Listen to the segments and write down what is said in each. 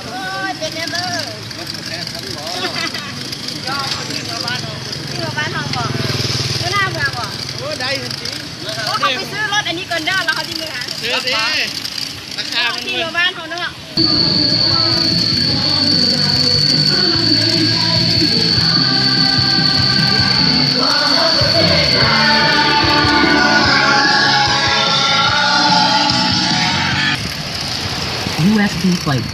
ໂອ້ຍ ເປັນແນວເລີຍ ຍອມ ທີ່ເມືອບ້ານເຮົາ ທີ່ເມືອບ້ານເຮົາບໍ່? ຢູ່ໜ້າເມືອງບໍ່? ໂອ້ ໄດ້ຢູ່ຕິ ໂອ້ ເຮົາໄປຊື້ລົດອັນນີ້ກ່ອນເດີ ແລ້ວເຮົາຊິເມືອ ເອີ ດີ ລາຄາມັນ ທີ່ເມືອບ້ານເຮົາເນາະ. U S B flight.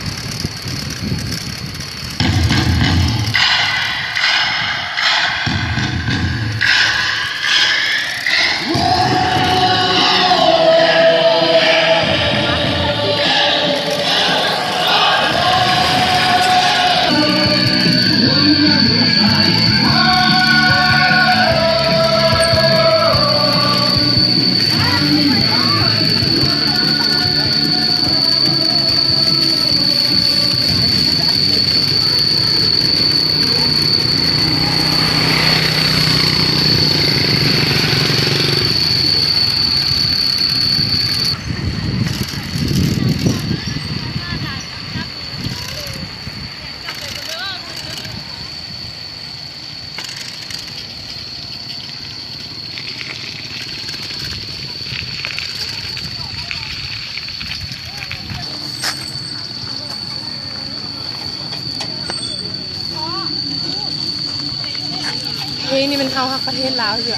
ເພງນີ້ແມ່ນເຮົາຮັກປະເທດລາວຢູ່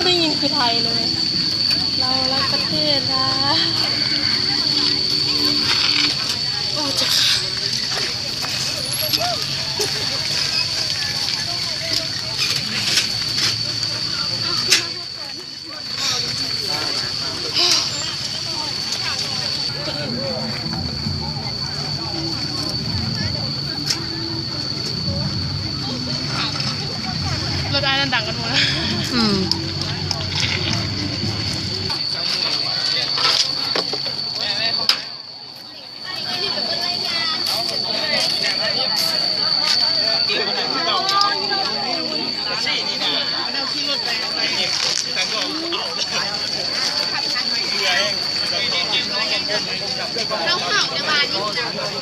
ໄດ້ຍິນຄືໄທເລີຍ ເຮົາຮັກປະເທດລາວ ໂອ້ ເຈັບຂາ. ລົດອ້າຍນັ້ນດັງກັນໝົດແລ້ວ ອືມ. ເຮົາເຂົ້າແຕ່ບ້ານນີ້ນະ